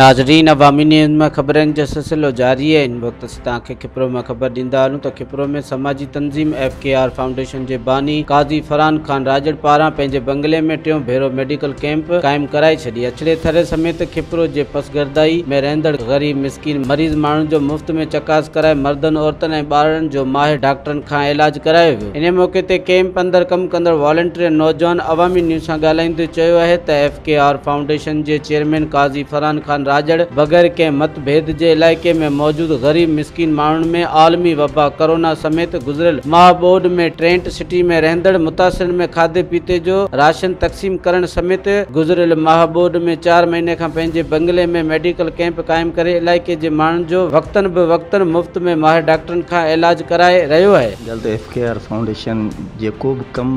ناظرين عوامي نيوز ۾ خبرن جو سلسلو جاري آهي. هن وقت اسين توهان کي کپرو مان خبر ڏيندا هلون ته کپرو ۾ سماجي تنظيم ايف ڪي آر فائونڊيشن جي باني قاضي فرحان خان راڄڙ پاران پنهنجي بنگلي ۾ ٽيون ڀيرو ميڊيڪل ڪئمپ قائم ڪرائي ڇڏي. اڇڙي ٿر سميت کپرو جي پسگردائي ۾ رهندڙ غريب مسڪين مريض ماڻهن جو مفت ۾ چڪاس ڪرائي مردن، عورتن ۽ ٻارڙن جو ماهر ڊاڪٽرن کان علاج ڪرايو ويو. انهي موقعي تي ڪئمپ اندر ڪم ڪندڙ والنٽيئر نوجوان عوامي نيوز سان ڳالهائيندي چيو آهي ته ايف ڪي آر فائونڊيشن جي چيئرمين قاضي فرحان خان راڄڙ بغير ڪنهن مت ڀيد جي علائقي ۾ موجود غريب مسڪين ماڻهن ۾ عالمي وبا ڪورونا سميت گذريل ماهه ٻوڏ ۾ ٽرينٽ سٽي ۾ رهندڙ متاثرن ۾ کاڌي پيتي جو راشن تقسيم ڪرڻ سميت گذريل ماهه ٻوڏ ۾ چار مهيني کان پنهنجي بنگلي ۾ ميڊيڪل ڪئمپ قائم ڪري علائقي جي ماڻهن جو وقتن به وقتن مفت ۾ ماهر ڊاڪٽرن کان علاج ڪرائي رهيو آهي. ڳالهه ته ايف ڪي آر فائونڊيشن جيڪو به ڪم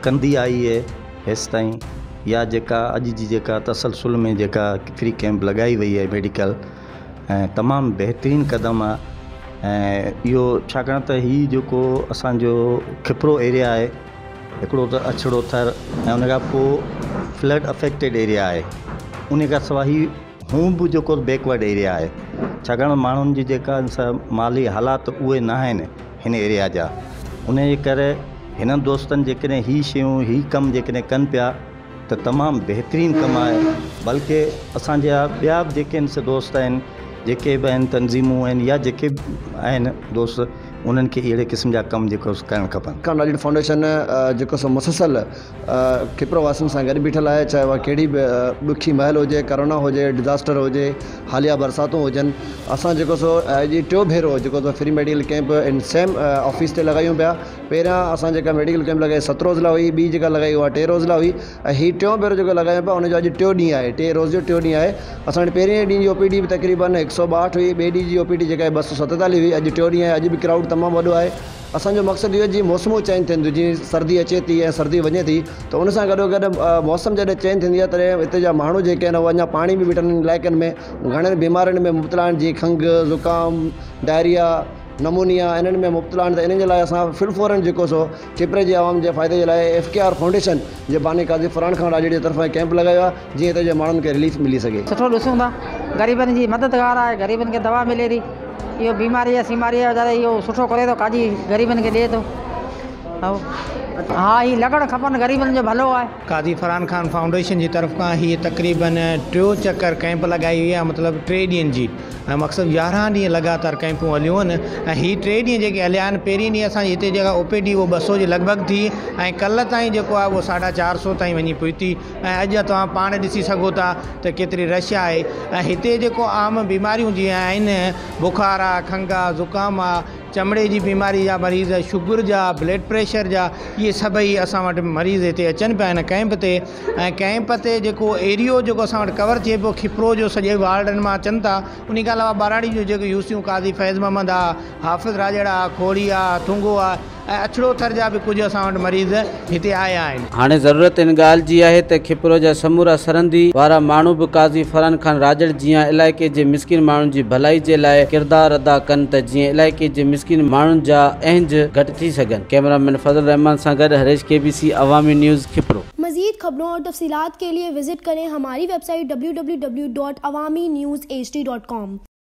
ڪندي آئي اهي هيستائين يا جيڪا اڄ جي جيڪا تسلسل ۾ جيڪا فري ڪئمپ لڳائي وئي آهي ميڊيڪل ۽ تمام بهترين قدم آهي ۽ اهو ڇاڪاڻ ته هي جيڪو اسانجو کپرو ايريا آهي هڪڙو ته اڇڙو ٿر ۽ ان کان پوء فلڊ افيڪٽيڊ ايريا آهي ان کان سواء هي هون به جيڪو بيڪورڊ ايريا آهي ڇاڪاڻ ماڻهن جي جيڪا مالي حالات اهي نه آهن هن ايريا جا ان جي ڪري هنن دوستن جيڪڏهن هي شيون هي ڪم جيڪڏهن ڪن پيا ته تمام بهترين ڪم آهي بلڪه اسان جا ٻيا به جيڪي آهن سي دوست آهن جيڪي به آهن تنظيمون آهن يا جيڪي به آهن دوست انهن کي اهڙي قسم جا ڪم جيڪو ڪرڻ کپن. خان راڄڙ فائونڊيشن جيڪو سو مسلسل کپرو واسين سان گڏ بيٺل آهي چاهي اها ڪهڙي به ڏکي مهل هجي ڪرونا هجي ڊزاسٽر هجي حاليه برساتون هجن اسان جيڪو سو اڄ ٽيون ڀيرو جيڪو سو free medical camp in same office تي لڳايون پيا پهريان اسان جيڪا ميڊيڪل ڪيمپ لڳائي ست روز لاء هئي ٻي جيڪا لڳائي اها ٽي روز لاء هئي ۽ هي ٽيون ڀيرو جيڪو لڳايون پيا ان جو اڄ ٽيون ڏينهن آهي ٽي روز جو ٽيون ڏينهن آهي اسان وٽ پهرين ڏينهن جي او پي ڊي به تقريبن هڪ سو ٻاهٺ هئي ٻئي ڏينهن جي او پي ڊي جيڪا ٻه سو ستيتاليهه هئي اڄ ٽيون ڏينهن آهي اڄ به ڪرائوڊ تمام وڏو آهي اسان جو مقصد اهو آهي جيئن موسمون چينج ٿين ٿيون جيئن سردي اچي ٿي ۽ سردي وڃي ٿي ته ان سان گڏو گڏ موسم جڏهن چينج ٿيندي آهي تڏهن هتي جا ماڻهو جيڪي آهن اهي اڃا پاڻي ۾ بيٺل آهن علائقن ۾ گهڻن بيمارين ۾ مبتلا آهن جيئن کنگهه زڪام ڊائريا نمونيا انهن ۾ مبتلا آهن ته انهن جي لاء اسان في الفورن جيڪو سو کپري جي عوام جي فائدي جي لاء ايف ڪي آر فائونڊيشن جي باني قاضي فرحان خان راڄڙي جي طرفان ڪئمپ لڳايو آهي جيئن هتي جي ماڻهن کي رليف ملي سگهي. سٺو ڏسون ٿا غريبن جي مددگار آهي غريبن کي دوا ملي ٿي اهو بيماري جا سيماري جا ويچارا اهو سٺو ڪري ٿو قاضي غريبن کي ڏي ٿو ها هي لڳڻ کپن غريبن جو ڀلو آهي. قاضي فرحان خان فائونڊيشن جي طرف کان هيء تقريبن ٽيو چڪر ڪئمپ لڳائي وئي آهي مطلب ٽي ڏينهن جي ۽ مقصد 11 ڏينهن لڳاتار ڪئمپون هليون آهن ۽ هي ٽي ڏينهن جيڪي هليا آهن پهرين ڏينهن اسان جي هتي جيڪا او پي ڊي اهو 200 جي لڳ ڀڳ ٿي ۽ ڪلهه تائين جيڪو آهي اهو 450 تائين وڃي پهتي ۽ اڄ توهان پاڻ ڏسي سگهو ٿا ته ڪيتري رش آهي ۽ هتي جيڪو عام بيماريون جيئن آهن بخار آ، کنگهه آ، زڪام آ، چمڙي جي بيماري جا مريض، شگر جا، بلڊ پريشر جا اهي سڀئي اسان وٽ مريض هتي اچن پيا هن ڪئمپ تي ۽ ڪئمپ تي جيڪو ايريو جيڪو اسان وٽ ڪور ٿئي پيو کپرو جو سڄي وارڊن مان اچن ٿا انهي کان علاوه ٻهراڙي جون جيڪي يوسيون قاضي فيض محمد آ، حافظ راڄڙ آ، کوڙي آ، ٿونگو آ، ۽ اڇڙو ٿر جا به ڪجهه اسان وٽ مريض هتي آيا آهن. هاڻي ضرورت ان ڳالهه جي آهي ته کپرو جا سمورا سرندي وارا ماڻهو به قاضي فرحان خان راڄڙ جيان علائقي جي مسڪين ماڻهن جي ڀلائي جي لاء ڪردار ادا ڪن ته جيئن علائقي جي مسڪين ماڻهن جا اهنج گهٽ ٿي سگهن. ڪئميرا مين فضل الرحمان سان گڏ هريش ڪي بي سي عوامي نيوز کپرو. مزيد خبرون اور تفصيلات کے لیے وزٹ کریں ہماری ویب سائٹ www.awamiNewsHD.com.